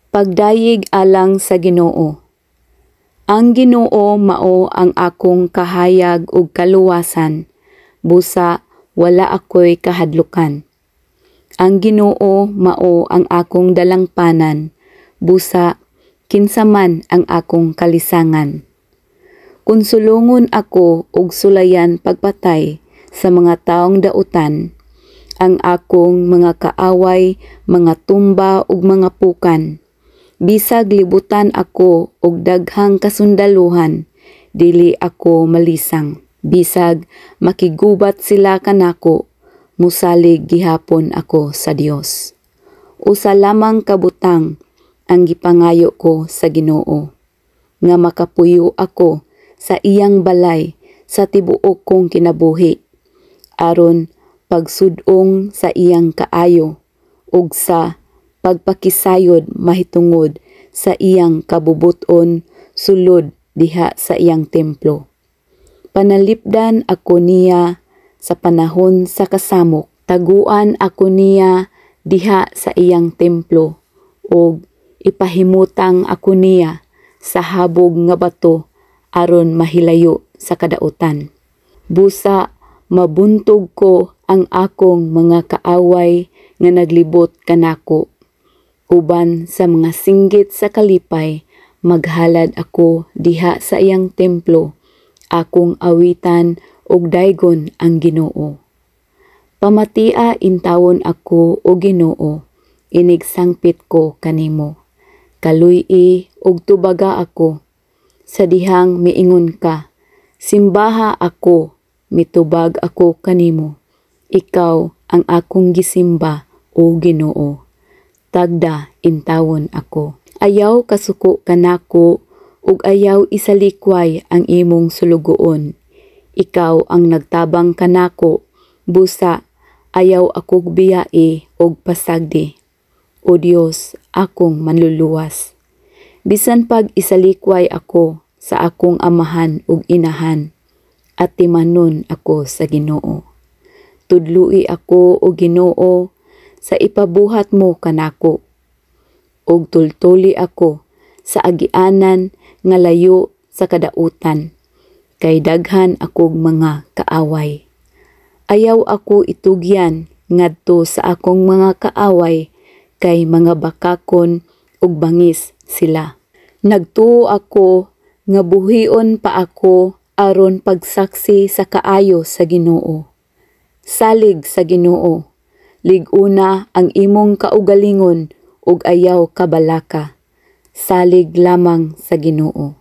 Pagdayeg alang sa Ginoo. Ang Ginoo mao ang akong kahayag ug kaluwasan, busa wala ako'y kahadlukan. Ang Ginoo mao ang akong dalangpanan, busa kinsa man ang akong kalisangan? Kung sulongon ako og sulayan pagpatay sa mga taong dautan, ang akong mga kaaway mga tumba ug mga pukan. Bisag libutan ako og daghang kasundaluhan, dili ako malisang. Bisag makigubat sila kanako, musalig gihapon ako sa Dios. Usa lamang ka butang ang gipangayo ko sa Ginoo, nga makapuyo ako sa iyang balay sa tibuok kong kinabuhi, aron pagsud-ong sa iyang kaayo ug sa pagpakisayod mahitungod sa iyang kabubut-on sulod diha sa iyang templo. Panalipdan ako niya sa panahon sa kasamok, taguan ako niya diha sa iyang templo ug ipahimutang ako niya sa habog nga bato aron mahilayo sa kadautan. Busa mabuntog ko ang akong mga kaaway nga naglibot kanako. Uban sa mga singgit sa kalipay, maghalad ako diha sa iyang templo, akong awitan og daygon ang Ginoo. Pamatia intawon ako, o Ginoo, inigsangpit ko kanimo. Kaluy-i og tubaga ako sa dihang miingon ka, "Simbaha ako," mitubag ako kanimo. Ikaw ang akong gisimba, o Ginoo. Tagda intawon ako. Ayaw kasuko kanako ug ayaw isalikway ang imong sulugoon. Ikaw ang nagtabang kanako, busa ayaw akog biyai og pasagdi, O Dios, akong manluluwas. Bisan pag isalikway ako sa akong amahan ug inahan, atimanon ako sa Ginoo. Tudloi ako, o Ginoo, sa ipabuhat mo kanako, ug tultuli ako sa agianan nga layo sa kadautan, kay daghan akog mga kaaway. Ayaw ako itugyan ngadto sa akong mga kaaway, kay mga bakakon ug bangis sila. Nagtuo ako nga buhion pa ako aron pagsaksi sa kaayo sa Ginoo. Salig sa Ginoo. Lig-una ang imong kaugalingon ug ayaw kabalaka. Salig lamang sa Ginoo.